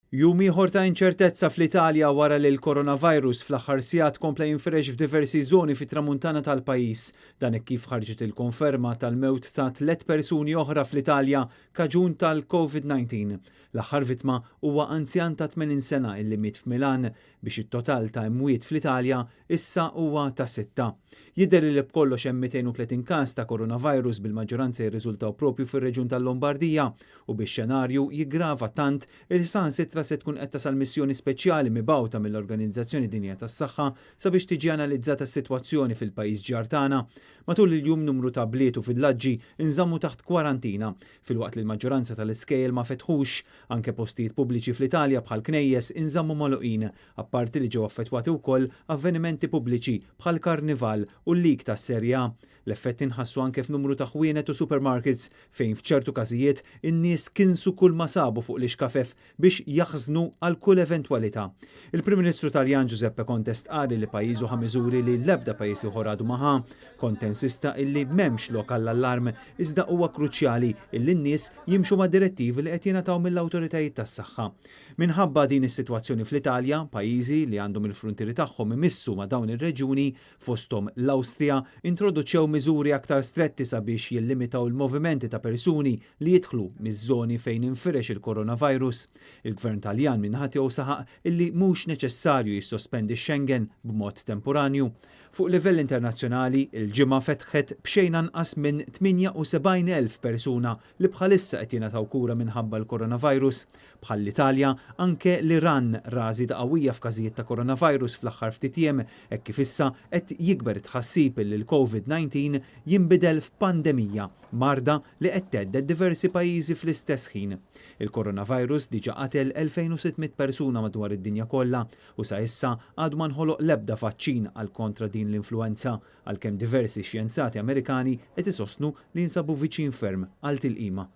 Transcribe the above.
Jum ieħor ta' inċertezza fl-Italja wara li l-coronavirus fl-aħħar sigħat kompla jinfirex f'diversi żoni fit-tramuntana tal-pajjiż. Dan hekk kif ħarġet il-konferma tal-mewt ta' tliet persuni oħra fl-Italja kaġun tal-COVID-19. L-aħħar vittma huwa anzjan ta' 80 sena illi miet f'Milan biex it-total ta' imwiet fl-Italja issa huwa ta' sitta. Jidher li b'kollox hemm 230 każ ta' coronavirus, bil-maġġoranza jirriżultaw propju fir-reġjun tal-Lombardija, u bix-xenarju jiggrava tant il saħansitra se tkun qed tasal missjoni speċjali mibgħuta mill-Organizzazzjoni Dinjija tas-Saħħa sabiex tiġi analizzata s-sitwazzjoni fil-pajjiż ġar tagħna. Matul il-jum numru ta' bliet u villaġġi nżammu taħt kwarantina, filwaqt li l-maġġoranza tal-iskejjel ma fetħux. Anke postijiet pubbliċi fl-Italja bħal knejjes inżammu magħluqin, apparti li ġew affettwati wkoll avvenimenti pubbliċi bħal karnival u l-lig tas-Serie A. L-effetti nħassu anke f'numru ta' ħwienet u supermarkets fejn f'ċertu każijiet in-nies kinsu kull ma sabu fuq l-ixkafef biex jaħżnu għal kull eventwalità. Il-Prim Ministru Taljan Giuseppe Conte stqarr li pajjiżu ħa miżuri li l-ebda pajjiż ieħor għadu ma ħa. Conte insista illi m'hemmx lok għall-allarm iżda huwa kruċjali illi n-nies jimxu mad-direttivi li qed jingħataw mill-awtoritajiet tas-saħħa. Minħabba din is-sitwazzjoni fl-Italja, pajjiżi li għandhom il-fruntieri tagħhom imissu ma' dawn ir-reġjuni, fosthom l-Awstrija, introduċew miżuri aktar stretti sabiex jillimitaw il-movimenti ta' persuni li jidħlu miż-żoni fejn infirex il-coronavirus. Il-Gvern Taljan min-naħa tiegħu saħaq illi mhux neċessarju jissospendi x-Schengen b'mod temporanju. Fuq livell internazzjonali, il-ġimgħa fetħet b'xejn anqas minn 78,000 persuna li bħalissa qed jingħataw kura minħabba l-coronavirus. Bħall-Italja, anke l-Iran ra żieda qawwija f'każijiet ta' coronavirus fl-aħħar ftit jiem, hekk kif issa qed jikber it-tħassib li l-COVID-19 jinbidel f'pandemija, marda li qed thedded diversi pajjiżi fl-istess ħin. Il-coronavirus diġà qatel 2,600 persuna madwar id-dinja kollha u sa issa għadu ma nħoloq l-ebda vaċċin għal kontra din l-influwenza, għalkemm diversi xjenzati Amerikani qed isostnu li jinsabu viċin ferm għal tilqima.